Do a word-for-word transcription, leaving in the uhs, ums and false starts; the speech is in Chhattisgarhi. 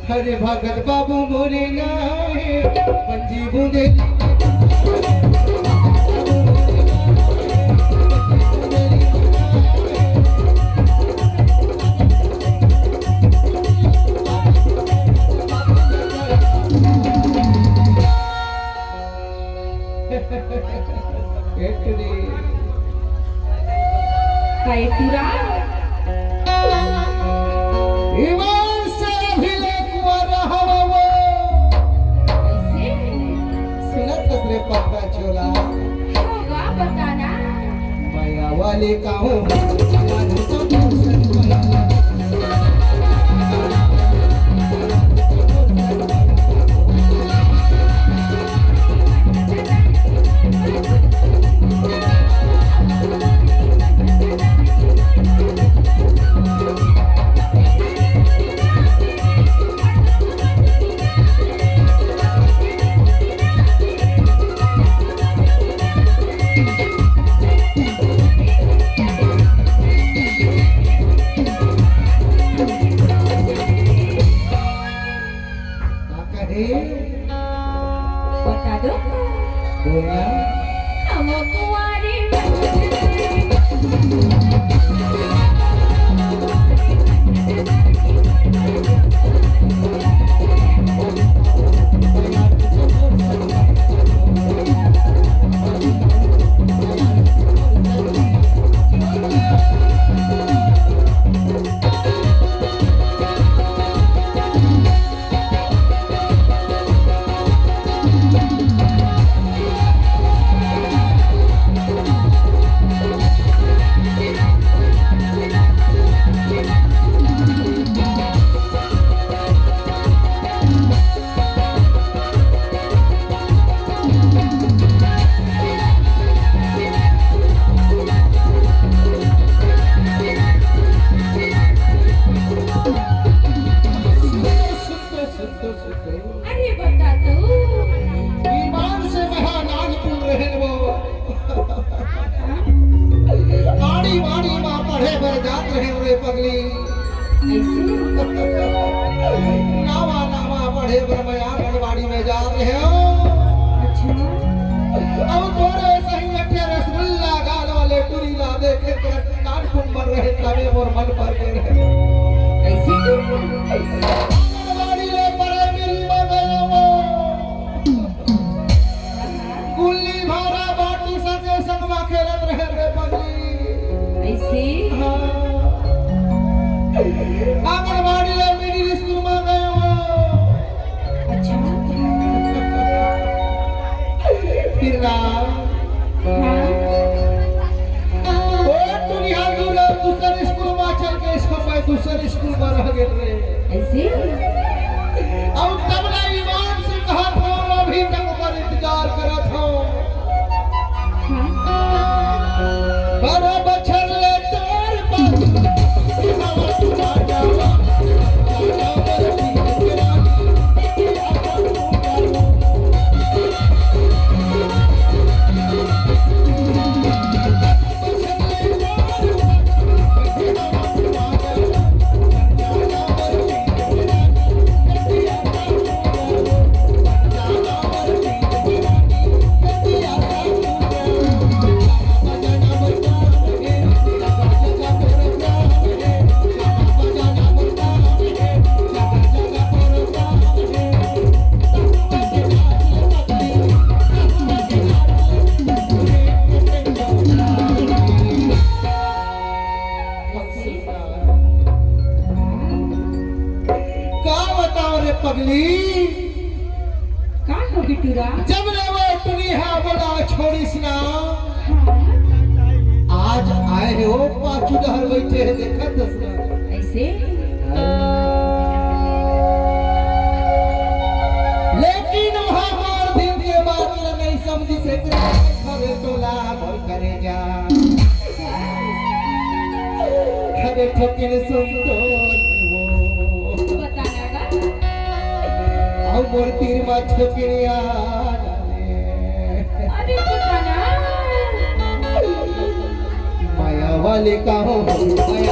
अरे भगत बाबू मोरे ना हे, पंजी बुंदेली। एक रे। का एक टूरा? ईमान से अभी ले कुंवारा हवा वो। कैसे? सुनत हस रे पतरा झोला। होगा बताना। मया वाले का हूँ। का कहे? बता दो। बोलना। हम कुंवारी अरे बता तू। ईमान से महा नानपुर रहे वो। आड़ी बाड़ी मा पढ़े बर जात रहे रे पगली। ऐसे? नावा नावा पढ़े बर मैं आंगनबाड़ी में जात रहे हो। अच्छा। अब तोरे सही एक ठे रसगुल्ला गाल वाले टुरी ला देखे के कान कुंबर रहे तबे मोर मन पर के रहे। ऐसे क्यों? आंगनबाड़ी ले पढ़े मेरी माँ गया वो। गुल्ली भारा बाटी संगे संगवा खेलत रहे रे पगली। ऐसे? हाँ। आंगनबाड़ी ले मिडिल स्कूल में गए हो। अच्छा। फिर ना। हाँ। ओ, तू निहाल दूर, दूसर स्कूल में चल के इसको मैं दूसर स्कूल में रह गए रे। ऐसे? अब तब ना ईमान से कहा था, अभी तक ओकर इंतजार करत हो। हाँ। बारह बछर ले तोर बाबू, का बताओ रे पगली? का हो बिटुरा? जब ले वो टुरी हा बोला छोड़ीस ना। हाँ। आज आए हो पाछू डहर बैठे हैं, देखत हस ना। ऐसे? लेकिन वहाँ मोर दिल के बात ला नहीं समझी से करे तोला मोर करे जा। अरे ठोकिन सुन तो वो। बताना बा। अउ मोर तीर मा ठोकिन आ डाले। अरे बताना। माया वाले का हो, माया